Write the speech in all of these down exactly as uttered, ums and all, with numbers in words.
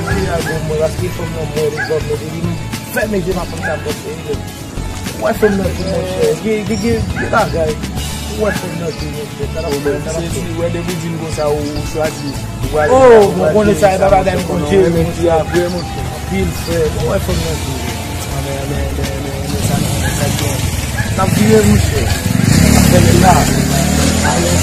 Li a gwo mwen, paske fanm nan mwen, li gòm, li vin fèmen je m ap konn sa m panse, wi. Ou wè fanm nan tou, monchè. Gen, gen, gen, gen bagay. Ou wè fanm nan tou, monchè. Sa n ap fè, sa n ap fè. Ou wè depi w di m konsa, ou, ou chwazi. Ou pral, oh, ou pral konnen sa, e pa bagay m konn jere, monchè. Apre, monchè. Anpil, frè. Ou wè fanm nan tou. Men, men, men, men, men, sa, sa, sa, n ap vire, monchè. N ap fè l la. Alè.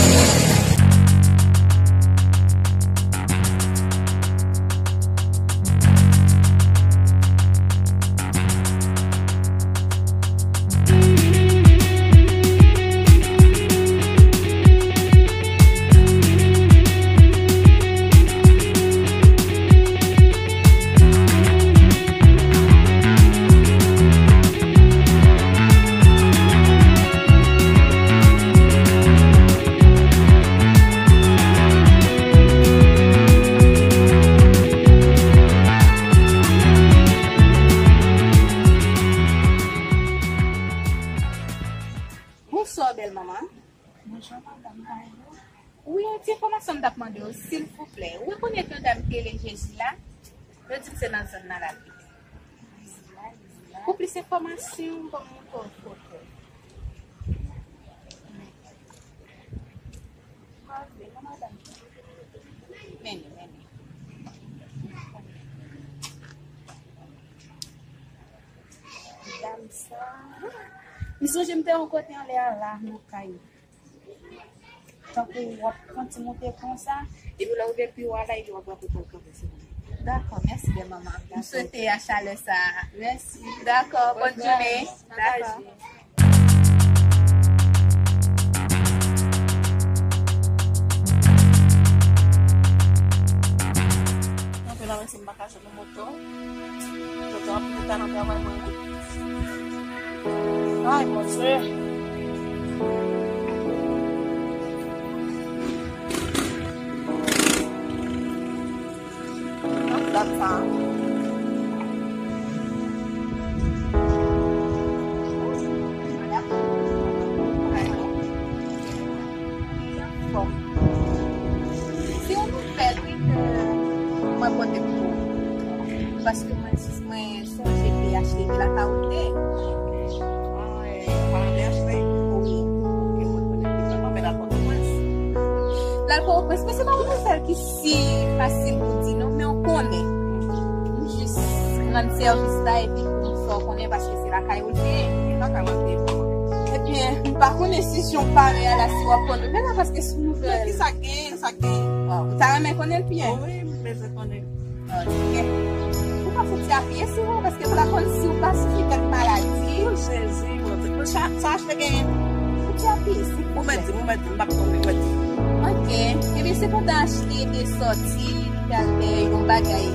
Bonswa, bèl manman. Bonjou, madanm, kòman w ye? Wi, yon ti enfòmasyon m t ap mande w, silvouplè. Ou rekonèt yon dam ki rele Jezi la? Yo di m se nan zòn nan l abite. Pou plis enfòmasyon, ban m yon foto. Men li, men li. Dam sa. M sonje m te yon kote anlè a la, nan kay. Tankou w ap pran ti moute konsa, epi lè w rive pi wo a la, epi w ap rape kò l kanpe sou li. Dakò, mèsi bèl manman. M swete a chalè sa a. Mèsi. Dakò, bòn jounen. Dakò. Kanpe la, mèsi, m pa ka jwenn moto. Moto ap fouti nan travay mwen, wi. Ay, Bondye. Nan dat sa. Bon. Se yon nouvèl, wi, ke mwen pote pou ou. Paske mwen, mwen sonje te achte de la kawote. Ah, eh, pa anlè achte? Wi. Ok, mwen konnen ki vrèman bèl al Pòtoprens. L al Pòtoprens, men se pa yon nouvèl ki si fasil pou di non, men w konnen. M jis rann sèvis la epi pou m fè w konnen paske se lakay ou l te ye. Lakay mwen te ye pou mwen. Ebyen, m pa konnen si jan w pare a la, si w ap konnen. Men la paske se yon nouvèl. Men kisa k genyen, sa k genyen? Waw, ou ta renmen konnen l byen? Wi, m bezwen konnen. Ok. Ou pa fouti apiye sou ou, paske m pa konn si w pa soufri kèk maladi. O Jezi, Bondye. Pou sa, sa achte genyen. Fouti apiye, silvouplè. Ou mèt di m, ou mèt di m, m p ap tonbe, ou mèt di m. Ok. Ebyen, se pandan Ashley te sòti, li t al fè yon bagay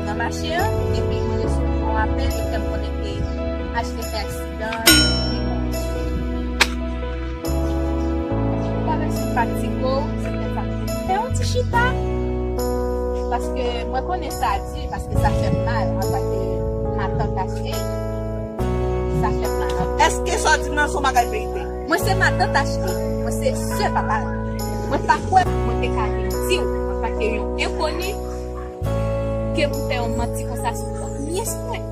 nan mache an, epi mwen resevwa yon apèl, yo fè m konnen ke Ashley fè aksidan, li mouri. Ou pa bezwen fatige w, se petèt sa. Fè yon ti chita. Paske mwen konnen sa di, paske sa fè m mal, antanke matant Ashley. Sa fè m mal anpil. Èske sa w di m nan se yon bagay verite? Mwen se matant Ashley. Mwen se sè papa l. Mwen pa kwè mwen te ka vin di w, antanke yon enkoni, ke m fè yon manti konsa sou kont nyès mwen.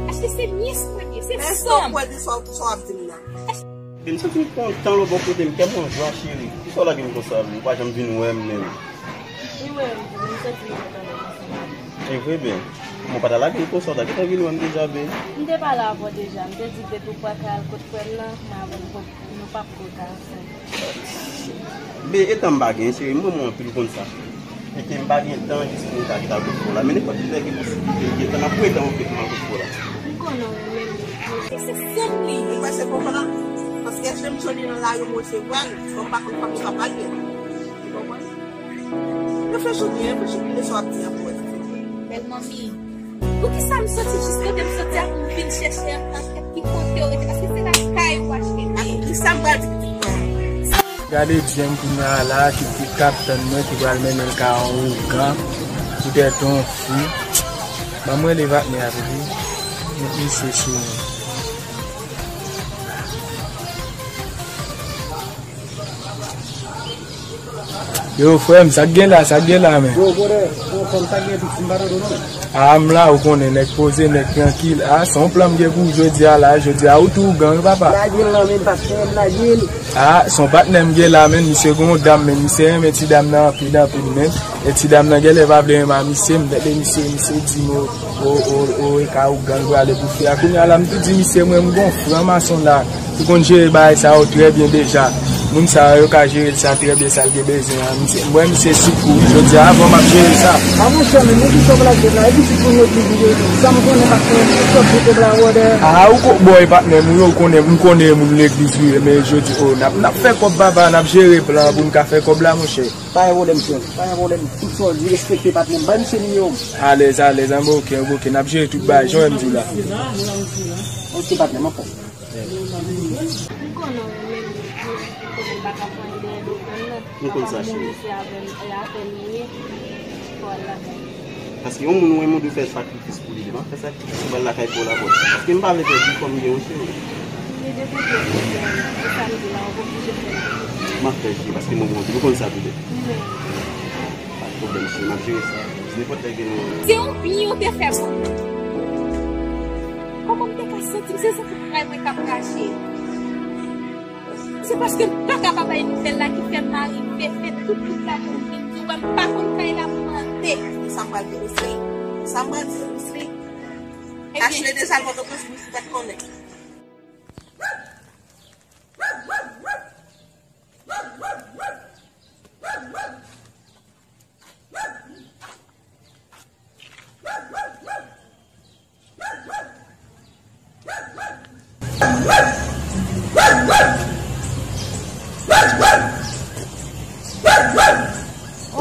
Ashley se nyès mwen li ye, se san m. Men èske w kwè di sa w, sa w ap di m nan? Ashley. Vin santi m kontan lè w bò kote m, kè m an jwa, cheri. Poukisa w lage m konsa, ou pa janm vin wè m menm? Wi, wi, m santi m kontan lè w ansanm avè m. E vre, ben. Mwen pa ta lage l konsa, w ta gentan vin wè m deja, ben. M te pale avè w deja, m te di w depi w pa ka al kot frè m nan, mwen avè l, nou p ap ko ka ansanm. Ben, etan m pa gen, cheri, m renmen w anpil, ou konn sa. E ke m pa gen tan jis pou m ta kite al kot frè w la. Men nenpòt lè gen posiblite, m gen tan, m ap pran tan pou m al kot frè w la. M konnen w renmen m. E se sè m li ye. Ou kwè se konsa? Paske se m soti nan lari, m resevwa l. Bon, m pa konn kòman sa pale. Ou konprann? Reflechi byen, reflechi byen de sa w ap di an pou wè si se vre. Bèl manmi, poukisa m soti jis kote m soti a pou m vin chèche an, an kèt ki kote w rete? Paske se lakay ou achte te. Poukisa m pral di pitit mwen? Gade Jem kounye a la, ki, ki, k ap tann mwen, ki pral mennen l kay yon ougan, poutèt yon fi. Ban mwen rele patnè a, pitit. Met misye sou mwen. Yo, frè m, sa k gen la, sa k gen la, men? Yo, brother, bon, Kòm sa gen piti, m pa tande w non. A, m la, ou konnen, nèg poze, nèg trankil. A, se yon plan m gen pou ou jodi a la, jodi a, ou tou gang, papa. Lage l nan men m, pastè, m lage l. A, se yon patnè m gen la, men misye gen yon dam, men misye renmen ti dam nan anpil, anpil, men. E ti dam nan genlè pa vle renmen a misye, m tande misye, misye di m, o, o, o, o, e ka ou gang, prale pou fi a. Kounye a la, m tou di misye, mwen, m gon franmason la. Ou konn jere bagay sa yo trè byen deja. Moun sa yo ka jere l sa trè byen, sa l gen bezwen an. Misye, mwen, misye sou kou wi. Jodi a, avan m ap jere sa. A, monchè, men, men ki chòp la, la, epi si pou legliz li, sa m konnen pa fè, chòp li te bla wòdè. A, ou ko, bòy, patnè m, wi, ou konnen, m konnen moun legliz wi, men jodi, o, n ap, n ap fè kòb papa, n ap jere plan pou n ka fè kòb la, monchè. Pa gen pwoblèm, frè m, pa gen pwoblèm. Tout sa w di, respekte patnè m, bay misye nimewo m. Alèz, alèz, anben, oke, anben, oke, n ap jere tout bagay, jan w wè m di w la. Oke, patnè m, anfòm. M konnen w renmen m, m konnen m pa ka pran li dèyè do frè m nan. M konn sa, cheri. Papa m mouri, se avè m, e avè m li ye. Fò al lakay. Paske yon moun ou renmen, ou dwe fè sakrifis pou li. M ap fè sakrifis pou m al lakay pou w la, bòs. Paske m pa vle pèdi kò m gen yon cheri. Li de kote, e sa m di la, w oblije fè l. M ap fè, cheri, paske mwen bon, ou konn sa tou de. Wi. Pa de pwoblèm, cheri, m ap jere sa. Nenpòt lè gen yon... Se yon byen yo te fè pou mwen. Kòman m te ka santi m? Se santi kay mwen k ap krache. Se paske m pa ka pa bay nouvèl la ki fè mari m te fè tout wout la pou m vin di w, m pa konn kay la pou m antre. Sa m pral di Rously. Sa m pral di Rously. Ebyen, Ashley deja al Pòtoprens, Rously pa t konnen.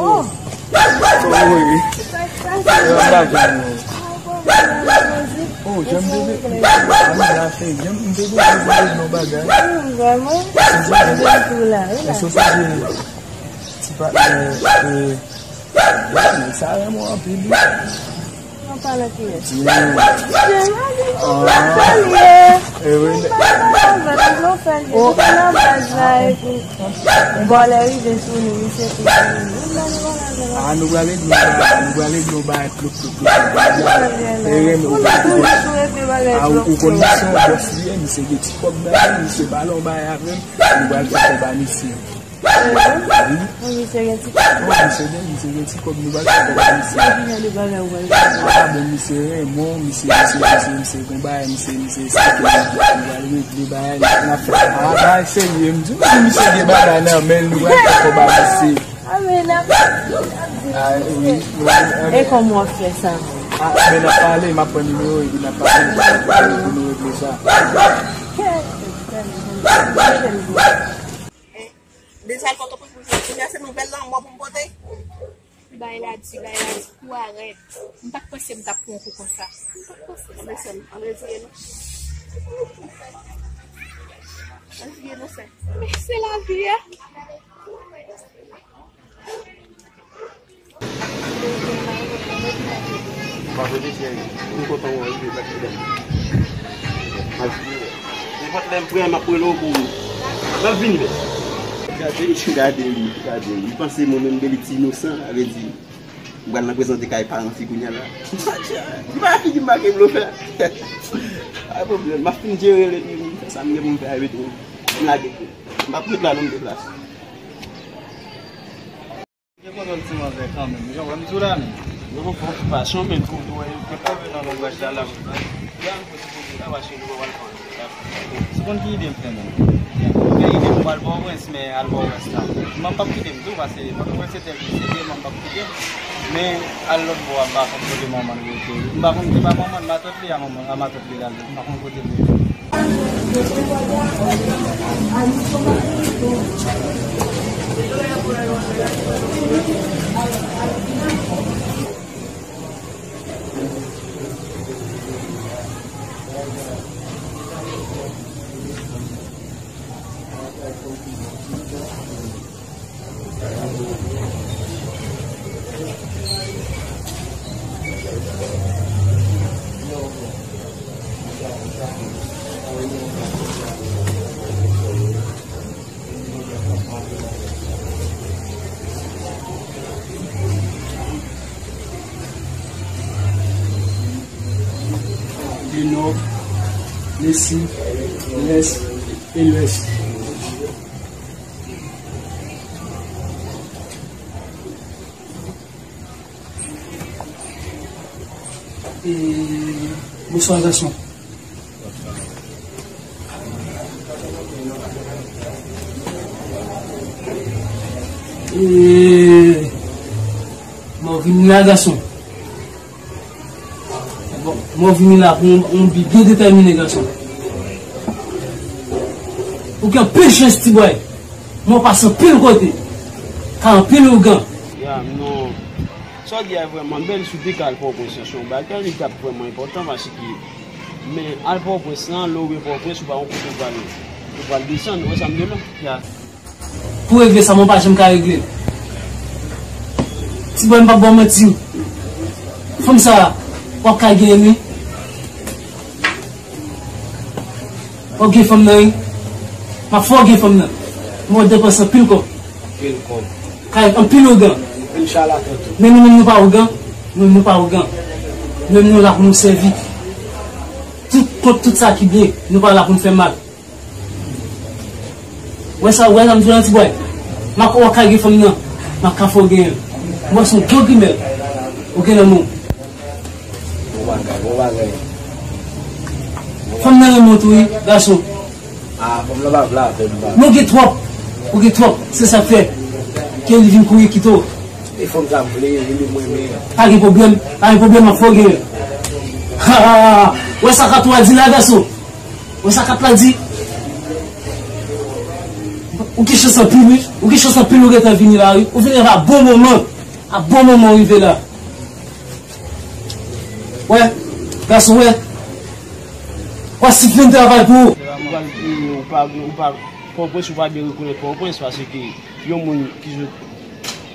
Oh. Oh, jan m te, jan m te bezwen nan bagay. Vrèman? Mwen tou la, wi la. Ti patnè, e, nèg sa renmen w anpil, wi. An palan kiyès? Jemali. Jemali. E wi. Mwen pa nan avè l, mwen fè l, mwen nan baz la, epi bòlè rive sou nou, misye tou sou nou. Mwen pa nan bagay la. A, nou pral regle yon bagay, nou pral regle yon bagay, plop, plop, plop. E renmen ou, ou, ou, a, ou, ou konn misye yon bòs li ye, misye gen ti kòb nan men, misye pale yon bagay avè m, nou pral fè kòb a misye. Wi. Bon, misye gen ti kòb. Bon, misye gen, misye gen ti kòb, nou pral fè kòb a misye. Ki jan de bagay ou pral fè? A, bon, misye renmen w, misye, misye, misye, misye gon bagay, misye, misye eksplike nou. Nou pral regle bagay, n ap fè. A, bagay serye, m di w, si misye gen bagay nan men l, nou pral fè kòb a misye. A, men n ap, n ap di misye. A, wi, wi, wi. E kòman w ap fè sa? A, men n ap pale, m ap pran nimewo, epi n ap pale, epi nou regle sa. Deja l Pòtoprens pou jodi a, se nouvèl lanmò pou m pote. Bay la di, bay la di, kou a rèd. M pa t panse m t ap pran kou konsa. M pa t panse sa. Ann retire nou. Ann retire nou, sè. Men se lavi a. Pa vle cheri, m kontan wè w rive, pa t pwoblèm. Nenpòt lè m prè, m ap rele w pou ou. M ap vini, men. Gade, gade li, gade li. Li panse mwen menm, gen li ti inosan, sa vle di, m pral nan prezante kay paran fi kounye a la. Li pa figi m make blofè. Pa pwoblèm, m ap fin jere l epi m fè sa m gen pou m fè, epi tou, m lage tou. M p ap ret la non, m deplase. Te konnen l ti manzè kanmenm. Jan w wè m di w la menm. Yo gon fon okipasyon, men tou, tou, yo te pwove nan lonbraj la, la, la, kote kote la, mache nou wè w al fè w. Ou konn ki ide m fè menm? Gen ide m al Pòtoprens, men al Pòtoprens la. Manman m p ap kite m tou, paske Pòtoprens se tèl, se tèl, manman m p ap kite m. Men al lòt bò a, m pa konn kote manman l rete. M pa konn, se pa manman l, matant li a manman, a matant li l al, m pa konn kote l rete. Le nord, le sud, l'est et l'ouest. E, bonswa, gason. E, mwen vin la, gason. Bon, mwen vini la pou yon, yon bi byen detèmine, gason. Ou gen anpil chans, ti bòy. Mwen pase anpil kote. Ka anpil ougan. Ya, non. Sa w di a vrèman bèl, si w te ka al Pòtoprens, se yon bagay ki t ap vrèman enpòtan, paske, men al Pòtoprens lan, lè w rive Pòtoprens, ou pa yon kote w pral, ou pral desann, ou wè sa m di w la? Ya. Pou regle sa, mwen pa janm ka regle l. Ti bòy, m p ap ba w manti. Fanm sa a, w ap ka genyen l, wi. W ap gen fanm nan, wi. M ap fè w gen fanm nan. Mwen depanse anpil kòb. Anpil kòb. Kay anpil ougan. Anpil chalatan tou. Men nou menm nou pa ougan. Nou menm nou pa ougan. Nou menm nou la pou nou sèvi. Tout kont tout sa ki byen. Nou pa la pou nou fè mal. Wè sa, wè sa m di w la, ti bòy. M ap, w ap ka gen fanm nan. M ap ka fè w genyen l. M wè se yon gwo grimèl. Ou gen nan men w. Bon bagay, bon bagay. Fanm nan renmen w tou, wi, gason. Ah, fanm nan pa vle avè m, ba. Men w gen twòp. Ou gen twòp. Se sa k fè ke li vin kouri kite w. E fanm sa m vle, e li m renmen. Pa gen pwoblèm. Pa gen pwoblèm, m ap fè w genyen l. Ha, ha, ha, ha. Wè sa kat ou a di la, gason. Wè sa kat la di? Ou gen chans anpil, wi. Ou gen chans anpil, ou gentan vini la, wi. Ou vini a bon moman. A bon moman ou rive la. Wè, gason, wè. Wè, si vin travay pou ou. Ou pa, ou pa, ou pa, Pòtoprens, ou pa byen rekonèt Pòtoprens, paske yon moun ki sot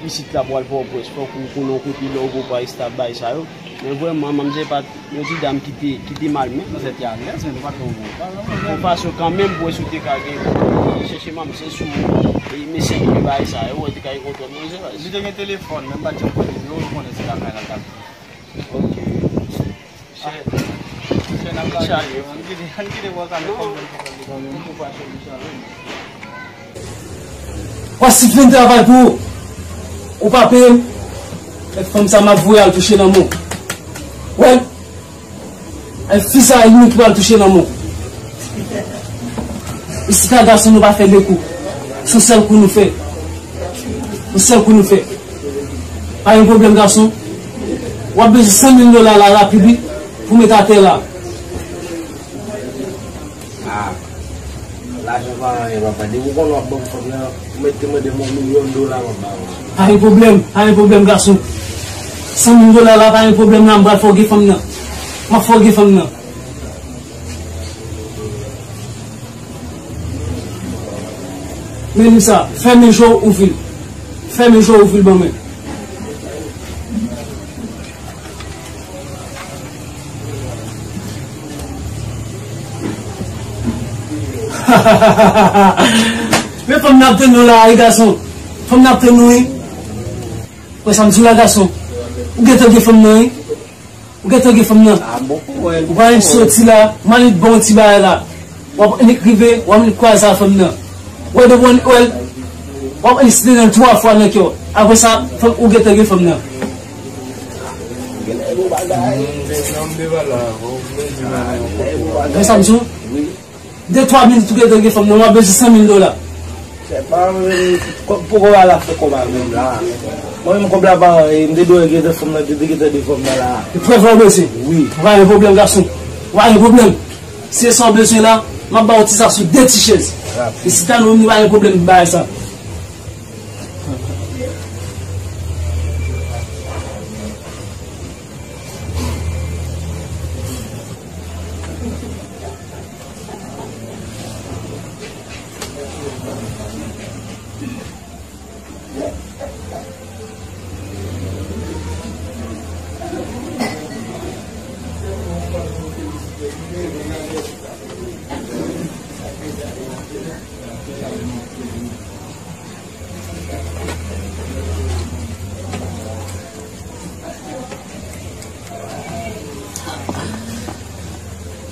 isit la pou al Pòtoprens, fòk ou konnen yon kote lè w vo pa estab bay sa yo. Men vrèman, manmzèl pa t yon ti dam ki te, ki te mal, men. Manzè te alèz, men nou pa t wè w. Yon fason kanmenm pou wè si w te ka gen, chèche manmzèl sou, e, messenger bay sa yo, wè te ka gen kontwòl manzè. Li te gen telefòn, men m pa t janm pran nimewo l, ou konnen se lakay la l t ap. Ok. Chè, chè n ap pale. Ann kite, ann kite bò sa, men fò m jwenn pwoblèm li kanmenm. Pou pa chè li chanje. W ap sifle m travay pou ou. Ou pa peye m. E fanm sa m ap voye al touche nan men w. Wè. E fi sa e li menm ki pral touche nan men w. Isit la gason nou pa fè de kou. Se yon sèl kou nou fè. Yon sèl kou nou fè. Pa gen pwoblèm gason. W ap bezwen san mil dola la rapid wi pou met atè la. Ah, lajan pa anyen papa. Depi w konnen w ap ban m fanm nan, ou mèt te mande m yon milyon dola m ap ba ou. Pa gen pwoblèm, pa gen pwoblèm gason. San mil dola la pa gen pwoblèm la, m pral fè w gen fanm nan. M ap fè w gen fanm nan. Men li sa, fèmen je w ouvri l. Fèmen je w ouvri l ban mwen. Men fanm nan ap tann nou la wi gason. Fanm nan ap tann nou wi. Wè sa m di w la gason. Ou gentan gen fanm nan wi. Ou gentan gen fanm nan. Ah bon, wè. Ou pa menm soti la, m annik ba w ti bagay la. W ap annik rive, w ap annik kwaze a fanm nan. Wè depi w annik wè l, w ap annik site nan l twa fwa nan kè w. Apre sa, fanm, ou gentan gen fanm nan. Wè sa m di w? De twa minit ou gentan gen fanm nan, w ap bezwen san mil dola. Se pa, kòb poko pa la fè kòb a menm la. Mwen menm kòb la pa, e, m te dwe gentan fanm nan, te gentan de fanm nan la. E prèv la w bezwen? Wi. Pa gen pwoblèm gason. Pa gen pwoblèm. Se sa w bezwen la, m ap ba w ti sa sou de ti chèz. Rapid. E si ta nou menm li pa gen pwoblèm bagay sa.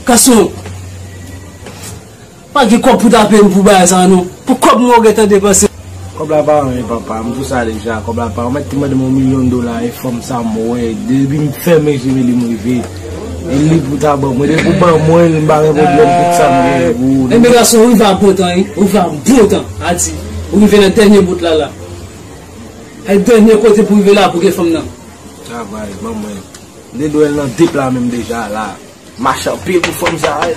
Gason, pa gen kòb pou tape m pou bagay sa non. Pou kòb mwen ou gentan depanse. Kòb la pa anyen, papa. M di w sa deja. Kòb la pa. Ou mèt te mande m yon milyon dola, e fanm sa m wè. Depi m fèmen je m, li m rive. E li pou ta ban mwen. Depi w ban mwen, m pa gen pwoblèm, tout sa m gen pou ou. Enben gason, ou rive a bon tan, wi. Ou rive a bon tan, a di. Ou rive nan dènye bout la, la. E dènye kote pou rive la, pou gen fanm nan. Travay, ban mwen. M te dwe nan de pla menm deja, la. Mache anpil pou fanm sa a.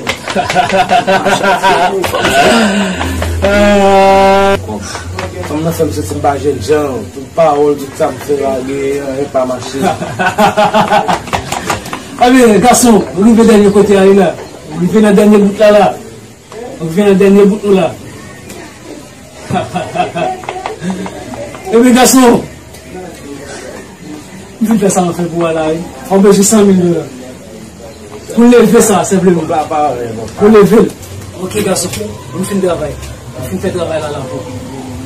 Mache anpil pou fanm sa a. Fanm nan fè m santi m pa jènjan. Tout pawòl, tout sa m fè a, gen anyen pa mache. Ebyen, gason, ou rive dènye kote a, la. Ou rive nan dènye bout la, la. Ou rive nan dènye bout nou la. Ebyen, gason, m fin fè sa mwen fè pou w la, wi. Ou bezwen san mil dola. Pou leve sa, senpleman. Pou leve l. Ok, gason, m fin travay. M fin fè travay la, la, pou ou.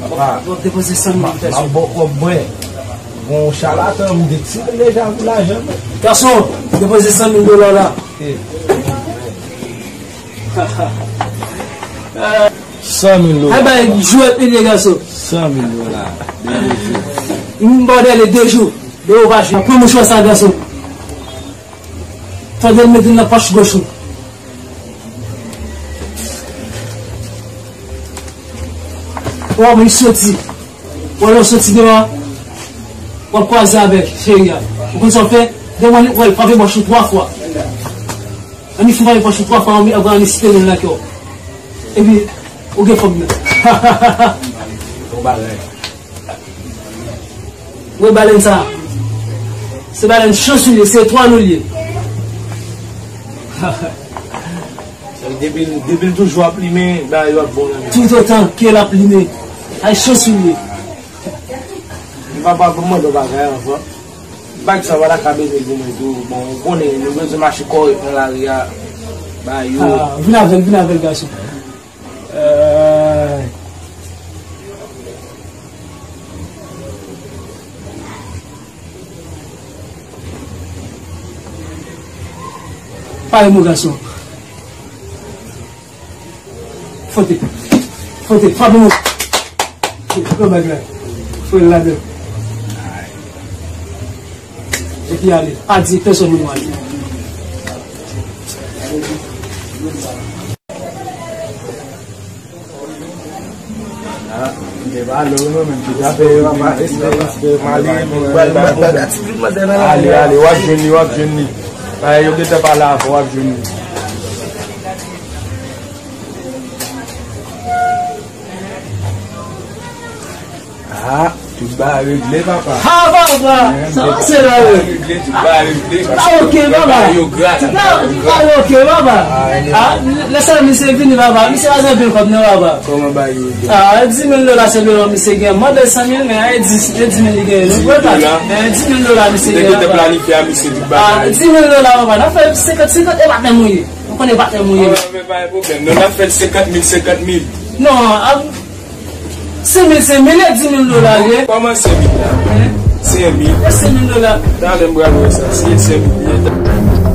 W ap depoze san mil pou fè sa. M ap ba w kòb mwen. Bon, chalatan, m te tire deja pou lajan, men. Gason, depoze san mil dola la. Ok. San mil dola. Ay, bay jwèt li ye, gason. San mil dola. M ba w dèlè de jou. De ou pa jwe. Pran mouchwa sa, gason. Tande l mete l nan pòch goch ou. Ou ap soti. Ou al soti deyò. W ap kwaze avèk cheri a. Ou konn sa w fè? Demen ou al frape pòch ou twa fwa. Ann frape pòch ou twa fwa, apre ann site non l nan kè w. Epi, ou gen fanm nan. Bon bagay. Wè balèn sa. Se balèn chans ou ye, se etwal ou ye. Depi, depi l toujou ap limen, bagay yo ap bon nan men. Toutotan ke l ap limen, ay chans ou ye. Li pa, pa pou mande yon bagay anvan. Bag sa pa ta ka beni pou mwen tou. Bon, ou konnen, nou bezwen mache kòrèk nan lari a. Bagay yo. Ah, vin avè l, vin avè l, gason. Euh. Pale, mon gason. Fwote. Fwote. Frape, mon. Pran bag la. Foure l ladan. Epi ale. Pa di pèsonn moun w ale. Ah, m te pale w non, men m te pale w, papa, espè, espè, m ale, m pral ba w pwoblèm. Ale, ale, w ap jwenn li, w ap jwenn li. Bagay yo gentan pale avè w, w ap jwenn li. Ah, tout bagay regle, papa. Ah, papa! Sa pase la, yo? Tout bagay regle, tout bagay regle, papa. Tout bagay yo gra, tout bagay yo gra. Tout bagay oke, papa. Ah, lè sa misye vini, papa. Misye pa gen anpil kòb, non, papa. Kòman bagay yo regle? Ah, dis mil dola sèlman misye gen. Mande san mil, men, eh, dis, eh, dis mil li gen. Dis mil dola? Eh, dis mil dola misye gen, papa. Te gentan planifye a misye tout bagay. Ah, dis mil dola, papa. N ap fè senkant senkant, e pa menm ou ye. Ou konnen pa menm ou ye. Ah, men pa gen pwoblèm. Non, n ap fè l senkant mil, senkant mil. Non, a, Senk mil, senk mil, e dis mil dola li ye. Kòman senk mil la? Hein? Senk mil. E senk mil dola. Talè m pral wè sa. Si e senk mil li ye.